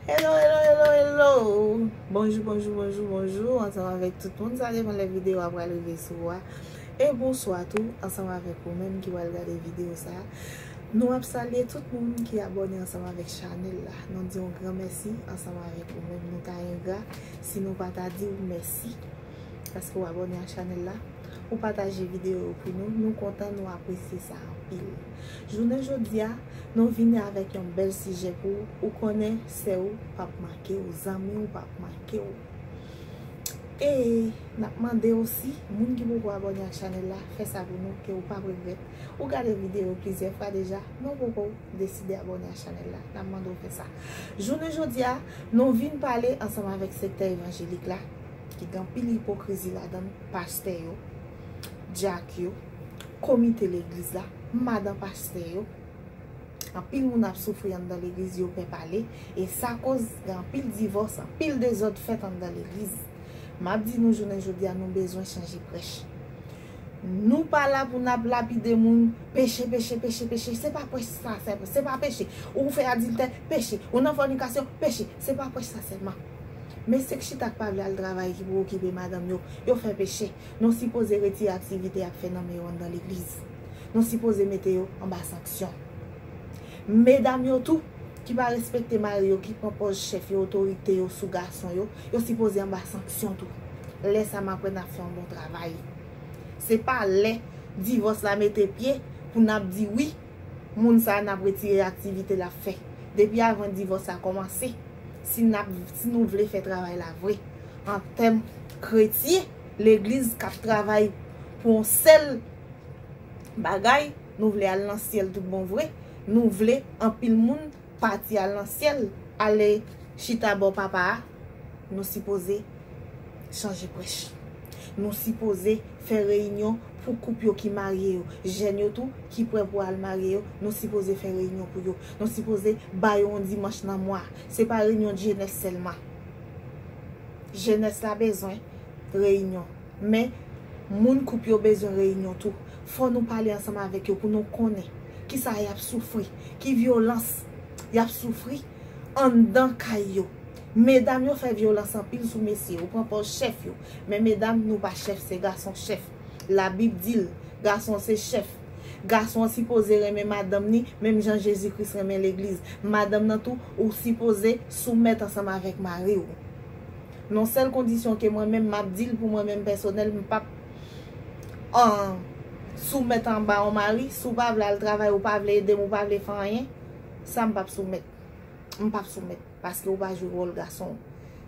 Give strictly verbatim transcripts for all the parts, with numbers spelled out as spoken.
Hello, hello, hello, hello! Bonjou, bonjou, bonjou, bonjou, ansanm avèk tout moun. Sa depann lè videyo a pral rive sou ou a. E bonswa tou, ansanm avèk ou menm ki pral gade videyo sa a. Nou ap salye tout moun ki abòne ansanm avèk chanèl la. Nou di yon gran mèsi ansanm avèk ou menm. Nou ta engra si nou pa ta di w mèsi. Paske w abòne ak chanèl la, ou pataje videyo yo pou nou. Nou kontan, nou apresye sa anpil. Jounen jodi a, nou vini avèk yon bèl sijè pou ou. Ou konnen sè ou p ap manke w, zanmi w p ap manke w. E n ap mande osi, moun ki poko abòne ak chanèl la, fè sa pou nou, ke ou p ap regrèt. Ou gade videyo plizyè fwa deja, men ou poko deside abòne ak chanèl la. N ap mande w fè sa. Jounen jodi a, nou vin pale ansanm avèk sektè evanjelik la, ki gen anpil ipokrizi ladan l, pastè yo, dyak yo, komite legliz la, madan pastè yo. Anpil moun ap soufri anndan legliz, yo pè pale, e sa koz gen anpil divòs, anpil dezòd fèt anndan legliz. M ap di nou, jounen jodi a, nou bezwen chanje prèch. Nou pa la pou n ap lapide moun, peche, peche, peche, peche. Se pa prèch sa sèlman, se pa peche. Ou fè adiltè, peche. Ou nan fònikasyon, peche. Se pa prèch sa sèlman. Men se k chita k pa vle al travay ki pou okipe madanm yo, yo fè peche. Nou sipoze retire aktivite y ap fè nan men yo anndan legliz. Nou sipoze mete yo anba sanksyon. Medam yo tou, ki pa respekte mari yo, ki pran pòz chèf yo, otorite yo sou gason yo, yo sipoze anba sanksyon tou. Lè sa m ap wè n ap fè yon bon travay. Se pa lè divòs la mete pye pou n ap di wi, moun sa a n ap retire aktivite l ap fè. Depi avan divòs la kòmanse, si n ap, si nou vle fè travay la vre, an tèm kretyen, legliz k ap travay pou yon sèl bagay, nou vle al nan syèl tout bon vre, nou vle anpil moun pati al nan syèl, ale chita bò Papa a, nou sipoze chanje prèch. Nou sipoze fè reyinyon pou koup yo ki marye yo, jèn yo tou ki prè pou al marye yo, nou sipoze fè reyinyon pou yo. Nou sipoze ba yo yon dimanch nan mwa. Se pa reyinyon jenès sèlman. Jenès la bezwen reyinyon. Men, moun koup yo bezwen reyinyon tou. Fò nou pale ansanm avèk yo pou nou konnen kisa y ap soufri, ki vyolans y ap soufri anndan kay yo. Medam yo fè vyolans anpil sou mesye. Ou pran pòz chèf yo. Men medam, nou pa chèf, se gason chèf. Labib di l, gason se chèf. Gason an sipoze renmen madanm ni, menm jan Jezi Kris renmen legliz. Madanm nan tou, ou sipoze soumèt ansanm avèk mari w. Non sèl kondisyon ke mwen menm m ap di l pou mwen menm pèsonèl, m p ap, an, soumèt anba yon mari, si w pa vle al travay, ou pa vle ede m, ou pa vle fè anyen, sa m p ap soumèt. M p ap soumèt, paske ou pa jwe wòl gason w.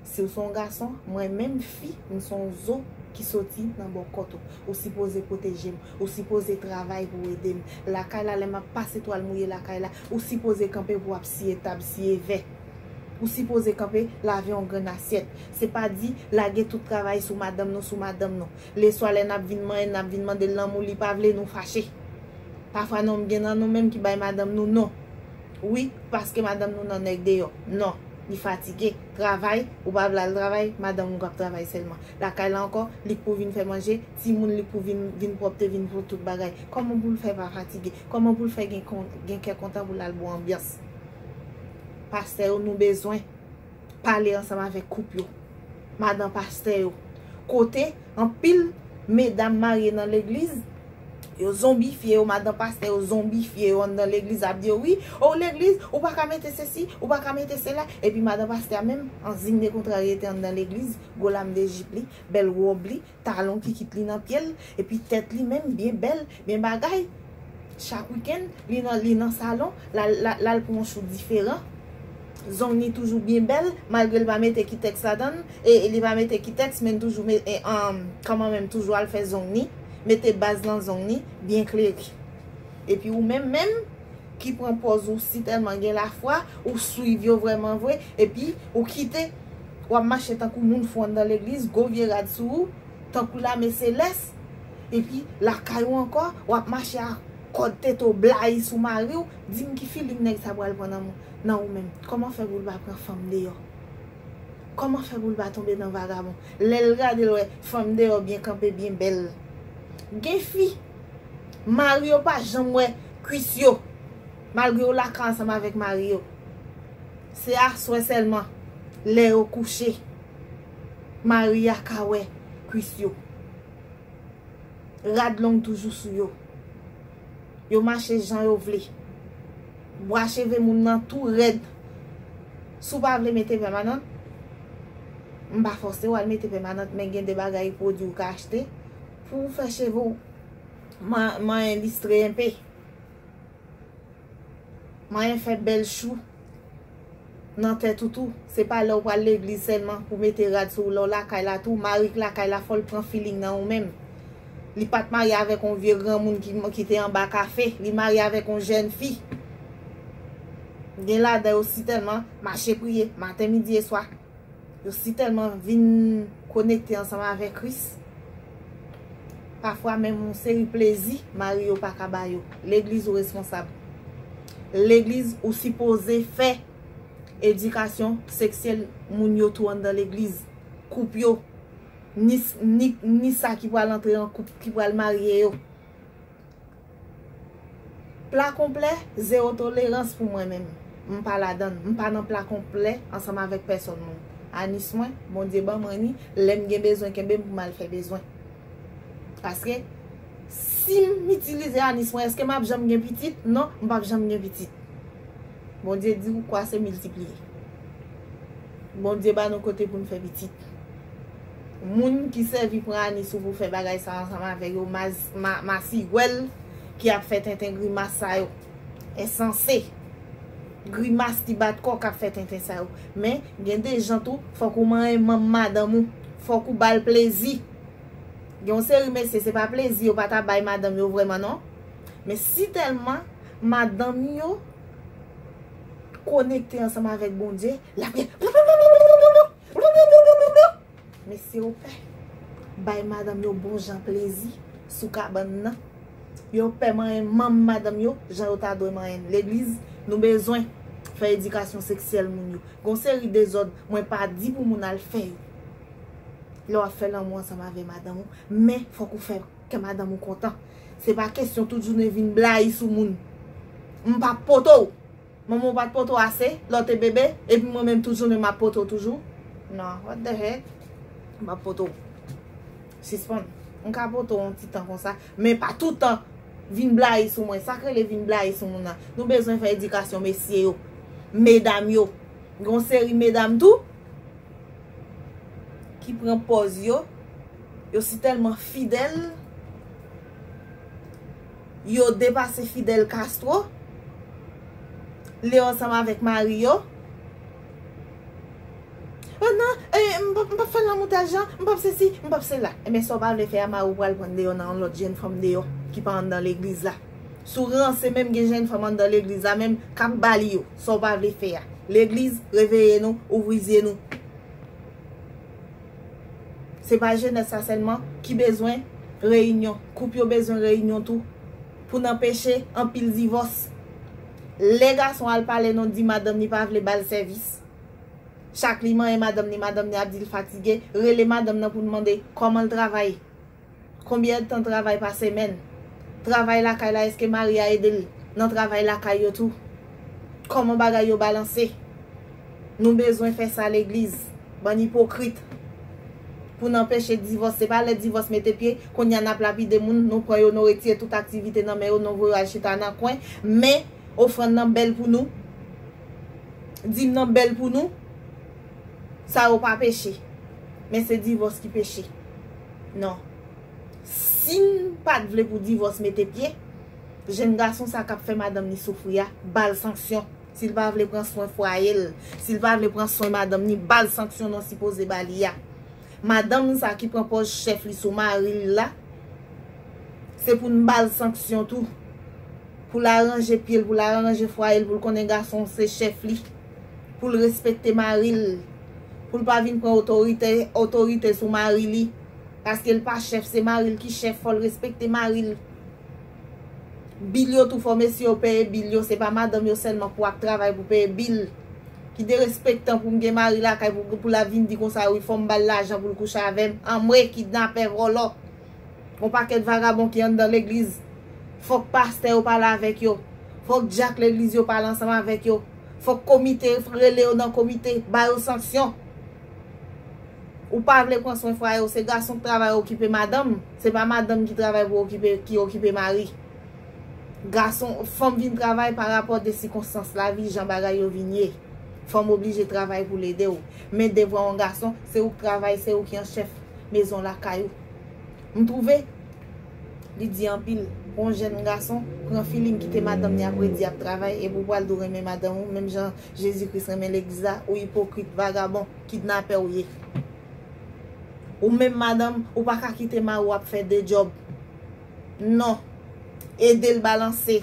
Si w se yon gason, mwen menm fi, m se yon zo ki soti nan bò kòt ou. Ou sipoze pwoteje m, ou sipoze travay pou w ede m. Lakay la, lè m ap pase twal mouye lakay la, ou sipoze kanpe pou w ap siye tab, siye vè. Ou sipoze kanpe lave yon grenn asyèt. Se pa di lage tout travay sou madanm nou, sou madanm nou. Leswa lè n ap vin manyen, n ap vin mande l lanmou, li pa vle, nou fache. Pafwa non, m gen nan nou menm ki bay madanm nou non. Wi, paske madanm nou nan nèg deyò. Non, li fatige. Travay, ou pa vle al travay, madanm ou k ap travay sèlman. Lakay la ankò, li k pou vin fè manje, timoun li k pou vin, vin pwòpte, vin pou tout bagay. Kòman pou l fè pa fatige? Kòman pou l fè gen, kon- gen kè kontan pou l al bon anbyans? Pastè yo, nou bezwen pale ansanm avèk koup yo, madan pastè yo. Kote anpil medam marye nan legliz, yo zonbifye yo, madan pastè yo zonbifye yo anndan legliz, ap di yo, wi, o, legliz, ou pa ka mete sesi, ou pa ka mete sela. Epi madan pastè a menm, an siy de kontraryete anndan legliz, gwo lam de jip li, bèl wòb li, talon kikit li nan pye l, epi tèt li menm byen bèl, byen bagay. Chak wikenn, li nan, li nan salon, l al, l al, l al pran yon chou diferan. Zong ni toujou byen bèl, malgre li pa mete kitèks ladan l, e, e li pa mete kitèks, men li toujou met, e, um, kanmenm toujou al fè zong ni, mete baz nan zong ni, byen klere. Epi ou menm, menm, ki pran pòz ou si tèlman gen lafwa, ou swiv yo vrèman vre, epi ou kite, w ap mache tankou moun fou anndan legliz, gwo vye rad sou ou, tankou lame selès, epi lakay ou ankò, w ap mache ak kòd tete w blayi sou mari w, di m ki feeling nèg sa pral pran nan, nan ou menm. Kòman fè pou l pa pran fanm deyò? Kòman fè pou l pa tonbe nan vagabon? Lè l gade l wè fanm deyò byen kanpe, byen bèl. Gen fi, mari yo pa janm wè kwis yo, malgre yo lakay ansanm avèk mari yo. Se aswè sèlman, lè yo kouche, mari a ka wè kwis yo. Rad long toujou sou yo. Yo mache jan yo vle. Bwa cheve moun nan tou rèd. Si w pa vle mete pèmanant, m pa fòse w al mete pèmanant, men gen de bagay, pwodui w ka achte pou w fè cheve w ma-, manyen listre enpe. Manyen fè bèl chou nan tèt ou tou. Se pa lè w pral legliz sèlman pou mete rad sou ou, lè w lakay la tou, mari k lakay la, fò l pran feeling nan ou menm. Li pa t marye avèk yon vye granmoun ki, ki te anba kafe. Li marye avèk yon jèn fi. Gen ladan yo si tèlman mache priye maten, midi e swa. Yo si tèlman vin konekte ansanm avèk Kris, pafwa menm yon seri plezi mari yo pa ka ba yo. Legliz ou responsab. Legliz ou sipoze fè edikasyon seksyèl moun yo tou anndan legliz. Koup yo, ni, ni, ni sa ki pral antre an koup, ki pral marye yo. Pla konplè, zewo tolerans pou mwen menm. M pa ladann. M pa nan pla konplè ansanm avèk pèsòn moun. Anis mwen, Bondye ban mwen li, lè m gen bezwen kenbe m pou m al fè bezwen. Paske, si m itilize anis mwen, èske m ap janm gen pitit? Non, m p ap janm gen pitit. Bondye di ou kwa se miltipliye. Bondye ba nou kote pou n fè pitit. Moun ki sèvi pran anis ou pou fè bagay sa ansanm avèk yo, mas-, ma-, masirèl ki ap fè tenten grimas sa yo. Ensanse. Grimas ti bat kò k ap fè tenten sa yo. Men, gen de jan tou, fòk ou manyen manm madanm ou. Fòk ou ba l plezi. Gen yon seri mesye, se pa plezi yo pa ta bay madanm yo vrèman, non. Men si tèlman madanm yo konekte ansanm avèk Bondye, l ap gen. Mesye yo pè bay madanm yo bon jan plezi sou kabann nan. Yo pè manyen manm madanm yo jan yo ta dwe manyen. Legliz, nou bezwen fè edikasyon seksyèl moun yo. Gon seri dezòd, mwen pa di pou moun al fè yo. Lè w ap fè lanmou ansanm avè madanm ou, men fòk ou fè kè madanm ou kontan. Se pa kesyon tout jounen vin blayi sou moun. M p ap poto w. Manman w pa t poto w ase lè w te bebe, epi mwen menm tout jounen m ap poto w toujou? Non, what the heck? M p ap poto w. Sispann. M ka poto w yon ti tan konsa, men pa tout tan vin blayi sou mwen. Sa k rele vin blayi sou moun nan? Nou bezwen fè edikasyon mesye yo, medam yo. Gon seri medam tou ki pran pòz yo, yo si tèlman fidèl, yo depase Fidel Castro, lè yo ansanm avèk mari yo. Oh non, eh, m p ap, m p ap fè lanmou tèl jan, m p ap sesi, m p ap sela. Ebyen, sa w pa vle fè a, mari w pral pran deyò nan yon lòt jèn fanm deyò ki pa anndan legliz la. Si w ranse menm, gen jèn fanm anndan legliz la menm k ap ba li yo. Sa w pa vle fè a. Legliz, reveye nou, ouvri zye nou. Se pa jenès sa sèlman ki bezwen reyinyon. Koup yo bezwen reyinyon tou. Pou n anpeche anpil divòs. Lè gason al pale, nou di madanm ni pa vle ba l sèvis. Chak li manyen madanm ni, madanm ni ap di l fatige. Rele madanm nan pou l mande kòman l travay. Konbyen èdtan travay pa semèn? Travay lakay la, èske mari a ede l nan travay lakay yo tou? Kòman bagay yo balanse? Nou bezwen fè sa legliz. Bann ipokrit. Pou n anpeche divòs. Se pa lè divòs mete pye, kounye a n ap lapide moun, nou pran yo, nou retire tout aktivite nan men yo, nou voye yo al chita nan kwen. Men, ofrann nan bèl pou nou. Dim nan bèl pou nou. Sa yo pa peche. Men se divòs ki peche. Non. Si n pa t vle pou divòs mete pye, jèn gason sa k ap fè madanm ni soufri a, ba l sanksyon. Si l pa vle pran swen fwaye l, si l pa vle pran swen madanm ni, ba l sanksyon nou sipoze ba li a. Madanm sa ki pran pòz chèf li sou mari l la, se pou n ba l sanksyon tou. Pou l aranje pye l, pou l aranje fwaye l, pou l konnen gason se chèf li. Pou l respekte mari l. Pou l pa vin pran otorite, otorite sou mari li. Paske l pa chèf, se mari l ki chèf, fò l respekte mari l. Bil yo tou, fò mesye yo peye bil yo, se pa madanm yo sèlman pou ap travay pou peye bil. Ki derespektan pou m gen mari lakay pou, pou l ap vin di konsa, wi, fò m ba l lajan pou l kouche avè m. Anmwe, kidnapè, vòlò. Yon pakèt vagabon ki anndan legliz. Fòk pastè yo pale avèk yo. Fòk dyak legliz yo pale ansanm avèk yo. Fòk komite rele yo nan komite, ba yo sanksyon. Ou pa vle pran swen fwaye w, se gason k travay okipe madanm. Se pa madanm ki travay pou okipe, ki okipe mari. Gason, fanm vin travay pa rapò de sikonstans lavi, jan bagay yo vin ye. Fanm oblije travay pou l ede w. Men devwa yon gason, se ou k travay, se ou ki an chèf mezon lakay ou. M twouve li di anpil. Pou yon jèn gason pran feeling, kite madanm li ap redi ap travay, epi w pral di w renmen madanm ou, menm jan Jezi Kris renmen legliz la, ou ipokrit, vagabon, kidnapè ou ye. Ou menm madanm, ou pa ka kite mari w ap fè de djòb. Non. Ede l balanse.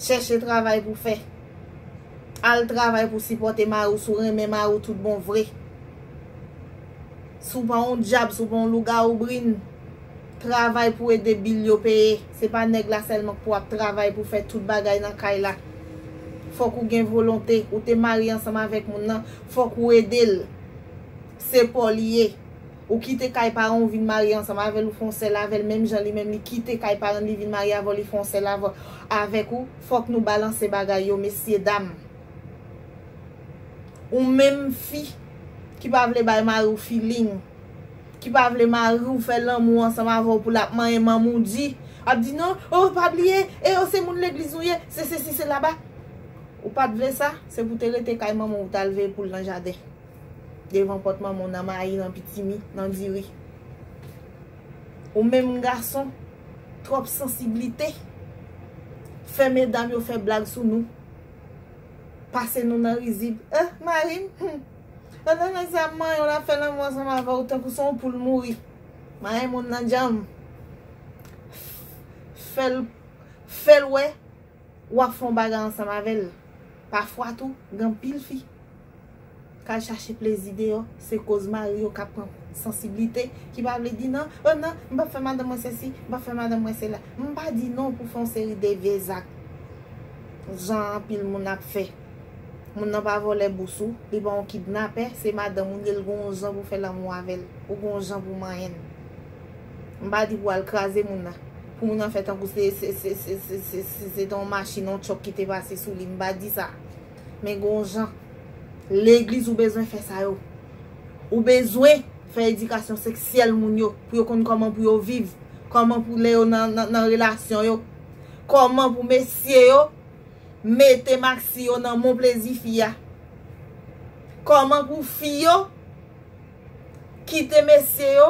Chèche travay pou fè. Al travay pou sipòte mari w, si w renmen mari w tout bon vre. Si w pa yon dyab, si w pa yon lougawou brin, travay pou ede bil yo peye. Se pa nèg la sèlman k pou ap travay pou fè tout bagay nan kay la. Fòk ou gen volonte. Ou te marye ansanm avèk moun nan, fòk ou ede l. Se pa w li ye. Ou kite kay paran w, vin marye ansanm avè l, ou fè yon sèl avè l, menm jan li menm li kite kay paran l, li vin marye avè w, li fè yon sèl avè, avèk ou. Fòk nou balanse bagay yo, mesye dam. Ou menm fi ki pa vle bay mari w feeling, ki pa vle mari w fè lanmou ansanm avè w pou l ap manyen manmouji, ap di non, oh, pa bliye, e yo se moun legliz nou ye, se sesi, se laba. Ou pa t vle sa, se pou te rete kay manman w, ou t al veye poul nan jaden. Devan pòt manman w, nan mayi, nan pitimi, nan diri. Ou menm gason, twòp sansiblite. Fè medam yo fè blag sou nou. Pase nou nan rizib. Eh, mari m, hmm. Pandan nèg sa ap manyen w, l ap fè lanmou ansanm avè w, tankou se yon poul mouri. Manyen moun nan djanm. Fè l, fè l wè w ap fè yon bagay ansanm avè l. Pafwa tou, gen anpil fi k al chache plezi deyò, se koz mari yo k ap pran sansiblite, ki pa vle di non, oh non, m p ap fè madanm mwen sesi, m p ap fè madanm mwen sela. M pa di non pou fè yon seri de vye zak, jan anpil moun ap fè. Moun nan pa vòlè bous ou, li pa yon kidnapè, se madanm ou li ye, l gen yon jan pou fè lanmou avè l, ou gen yon jan pou manyen l. M pa di pou al kraze moun nan, pou moun nan fè tankou se, se, se te yon machin, yon tchòk ki te pase sou li, m pa di sa. Men gen yon jan, legliz ou bezwen fè sa yo. Ou bezwen fè edikasyon seksyèl moun yo, pou yo konn kòman pou yo viv, kòman pou lè yo nan, nan, nan relasyon yo, kòman pou mesye yo mete maksi yo nan mon plezi fi a. Kòman pou fi yo kite mesye yo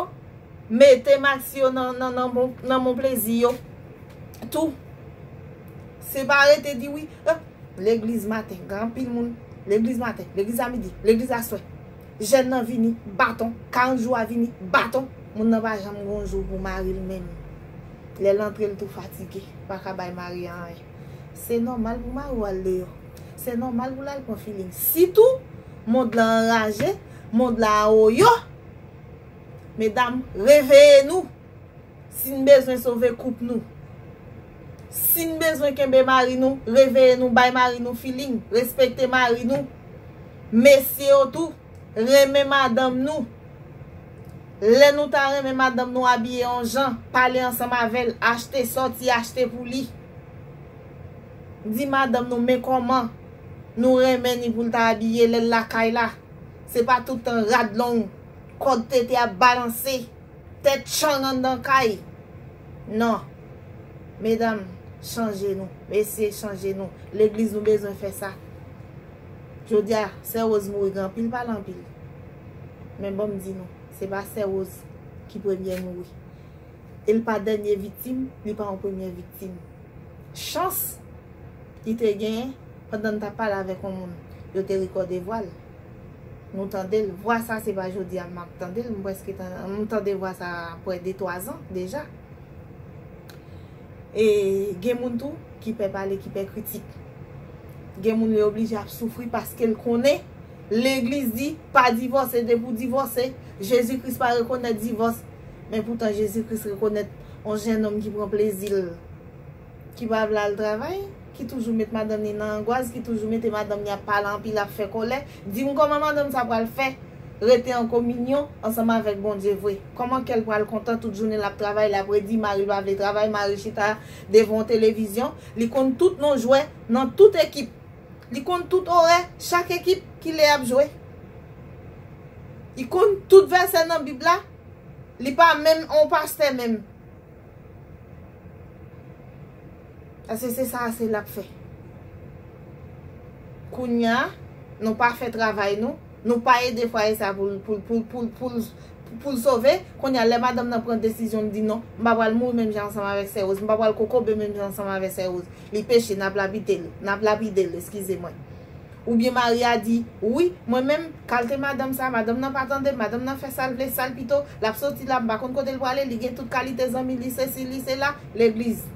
mete maksi yo nan, nan, nan mon, nan mon plezi yo. Tou. Se pa rete di wi, eh, legliz maten, gen anpil moun. Legliz maten, legliz a midi, legliz aswè. Jèn nan vini, baton, karant jou a vini, baton. Moun nan pa janm gen yon jou pou mari l menm. Lè l antre, l tou fatige, pa ka bay mari a anyen. Se nòmal pou mari w al deyò. Se nòmal pou l al pran feeling. Sitou, mond la anraje, mond la a oyo. Medam, reveye nou. Si n bezwen sove koup nou, si n bezwen kenbe mari nou, reveye nou, bay mari nou feeling, respekte mari nou. Mesye yo tou, renmen madanm nou. Lè nou ta renmen madanm nou abiye yon jan, pale ansanm avè l, achte, sòti achte pou li. Di madanm nou men kòman nou renmen ni pou l ta abiye lè l lakay la. Se pa tout tan rad long, kòd tete ap balanse, tèt chan anndan kay. Non. Medam, chanje nou. Mesye, chanje nou. Legliz nou bezwen fè sa. Jodi a, Sè Rose mouri, gen anpil pale anpil. Men ban m di nou, se pa Sè Rose ki premye mouri. E l pa dènye viktim, li pa yon premye viktim. Chans li te genyen, pandan l t ap pale avèk yon moun, yo te rekòde vwa l. Nou tande l. Vwa sa, se pa jodi a m ap tande l. M prèske tan-, m tande vwa sa apre de twa zan deja. E gen moun tou ki pè pale, ki pè kritik. Gen moun li oblije ap soufri paske l konnen legliz di pa divòse, depi w divòse, Jezi Kris pa rekonèt divòs. Men poutan Jezi Kris rekonèt yon jennonm ki pran plezi l, ki pa vle al travay, ki toujou met madanm li nan angwas, ki toujou mete madanm li ap pale anpil, ap fè kòlè. Di m kòman madanm sa pral fè rete an kominyon ansanm avèk Bondye vre? Kòman kè l pral kontan tout jounen l ap travay, l ap redi, mari l pa vle travay, mari l chita devan yon televizyon, li konn tout non jwè nan tout ekip. Li konn tout orè chak ekip ki lè y ap jwe. Li konn tout vèsè nan Bib la. Li pa menm on pastè menm. Paske se sa se l ap fè. Kounya, nou pa fè travay nou, nou pa ede fwaye sa pou l, pou l, pou l, pou l, pou l, pou l sove. Kounya, lè madanm nan pran desizyon, l di non, m pa pral mouri menm jan ansanm avèk sè Rose, m pa pral kokobe menm jan ansanm avèk sè Rose. Li peche, n ap lapide l, n ap lapide l, eskize mwen. Oubyen mari a di, wi, mwen menm, kalte madanm sa, madanm nan pa tande m, madanm nan fè sa l vle, sa l pito, l ap soti la, m pa konn kote l prale, li gen tout kalite zanmi, li sesi, li sela, legliz.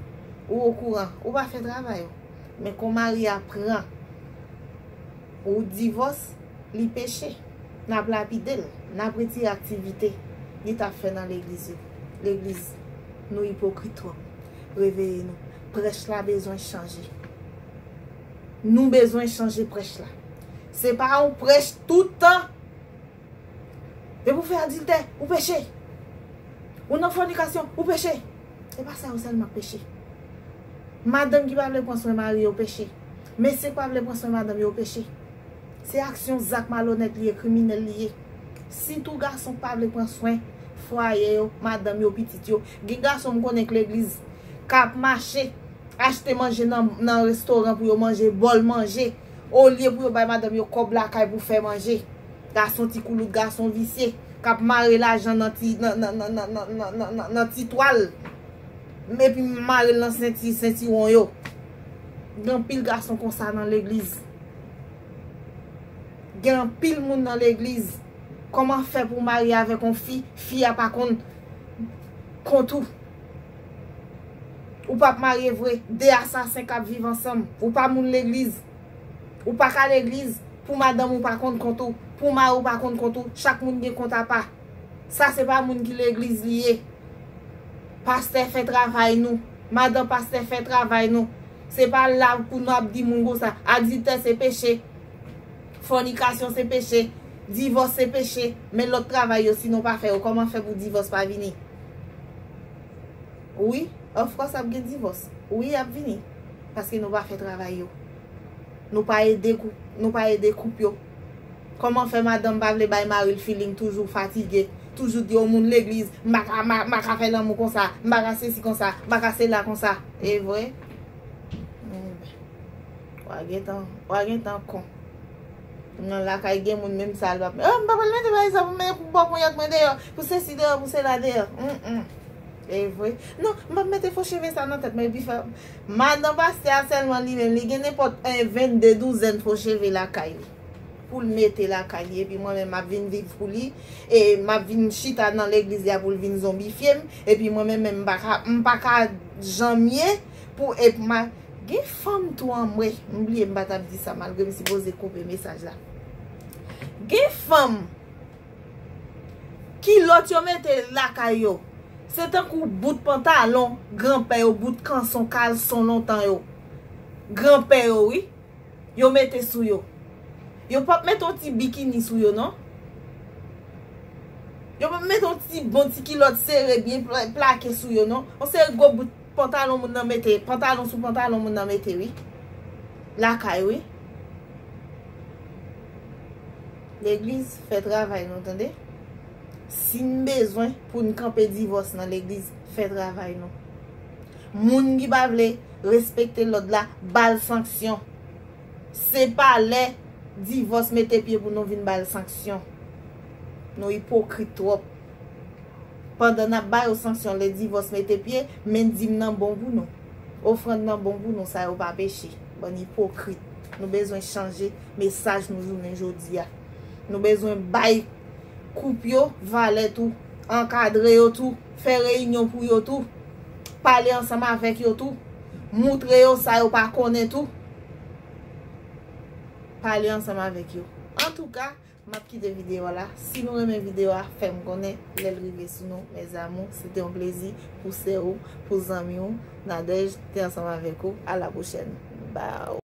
Ou okouran, ou pa fè travay ou. Men kon mari a pran ou divòs, li peche. N ap lapide l, n ap retire aktivite li t ap fè nan legliz yo. Legliz, nou ipokrit twòp. Reveye nou. Prèch la bezwen chanje. Nou bezwen chanje prèch la. Se pa yon prèch tout tan. Depi w fè adiltè, ou peche. Ou nan fònikasyon, ou peche. E pa sa yo sèlman k peche. Madanm ki pa vle pran swen mari yo peche. Mesye ki pa vle pran swen madanm yo peche. Se aksyon, zak malonèt li ye, kriminèl li ye. Sitou gason ki pa vle pran swen fwaye yo, madanm yo, pitit yo. Gen gason m konnen k legliz k ap mache achte manje nan, nan restoran pou yo manje, bòl manje, olye pou yo bay madanm yo kòb lakay pou fè manje. Gason ti koulout, gason visye, k ap mare lajan nan ti, nan, nan ti twal, epi mare l nan senti, sentiwon yo. Gen anpil gason konsa nan legliz. Gen anpil moun nan legliz. Kòman fè pou w marye avèk yon fi, fi a pa konn kont ou? Ou p ap marye vre, de asasen k ap viv ansanm. Ou pa moun legliz. Ou pa ka legliz, pou madanm ou pa konn kont ou, pou mari ou pa konn kont ou, chak moun gen kont apa. Sa se pa moun ki legliz li ye. Pastè, fè travay nou. Madan pastè, fè travay nou. Se pa la pou nou ap di moun konsa. Adiltè se peche. Fònikasyon se peche. Divòs se peche. Men lòt travay yo, si nou pa fè yo, kòman fè pou divòs pa vini? Wi, of course, ap gen divòs. Wi, ap vini. Paske nou pa fè travay yo. Nou pa ede kou-, nou pa ede koup yo. Kòman fè madanm pa vle bay mari l feeling, toujou fatige, toujou di yon moun legliz, m pa ka, m pa, m pa ka fè lanmou konsa, m pa ka sesi konsa, m pa ka sela konsa. E vre? Enben. W a gentan, w a gentan kon. Nan lakay gen moun menm sa l p ap, oh, m pa pral mete bagay sa pou m mete pou bò ponyèt mwen deyò, pou sesi deyò, pou sela deyò. Mm, mm. E vre. Non, m p ap mete fo cheve sa nan tèt mwen, epi fè, madan pastè a sèlman li menm, li gen nenpòt en vennde douzèn fo cheve lakay li. Pou l mete lakay li, epi mwen menm m ap vin viv pou li, e m ap vin chita nan legliz li a pou l vin zonbifye m, epi mwen menm menm m pa ka, m pa ka janmye pou, epi m a, gen fanm tou anmwe, m bliye m pa t ap di sa malgre m sipoze koupe mesaj la. Gen fanm kilòt yo mete lakay yo. Se tankou bout pantalon granpè yo, bout kanson, kalson lontan yo. Granpè yo, wi. Yo mete sou yo. Yo p ap mete yon ti bikini sou yo, non. Yo p ap mete yon ti bon ti kilòt sere, byen pla-, plake sou yo, non. Yon seri gwo bout pantalon moun nan mete, pantalon sou pantalon moun nan mete, wi. Lakay, wi. Legliz, fè travay nou, tande. Si n bezwen pou n kanpe divòs nan legliz, fè travay nou. Moun ki pa vle respekte lòd la, ba l sanksyon. Se pa lè divòs mete pye pou nou vin ba l sanksyon. Nou ipokrit twòp. Pandan n ap ba yo sanksyon lè divòs mete pye, men dim nan bon pou nou. Ofrann nan bon pou nou, sa yo pa peche. Bann ipokrit. Nou bezwen chanje mesaj nou jounen jodi a. Nou bezwen bay koup yo valè tou, ankadre yo tou, fè reyinyon pou yo tou, pale ansanm avèk yo tou, moutre yo sa yo pa konnen tou. Pale ansanm avèk yo. Antouka, m ap kite videyo a la. Si nou renmen videyo a, fè m konnen lè l rive sou nou, mes amours. Se te yon plezi pou sè ou, pou zanmi ou, Nadège te ansanm avèk ou. A la pwochèn. Bye.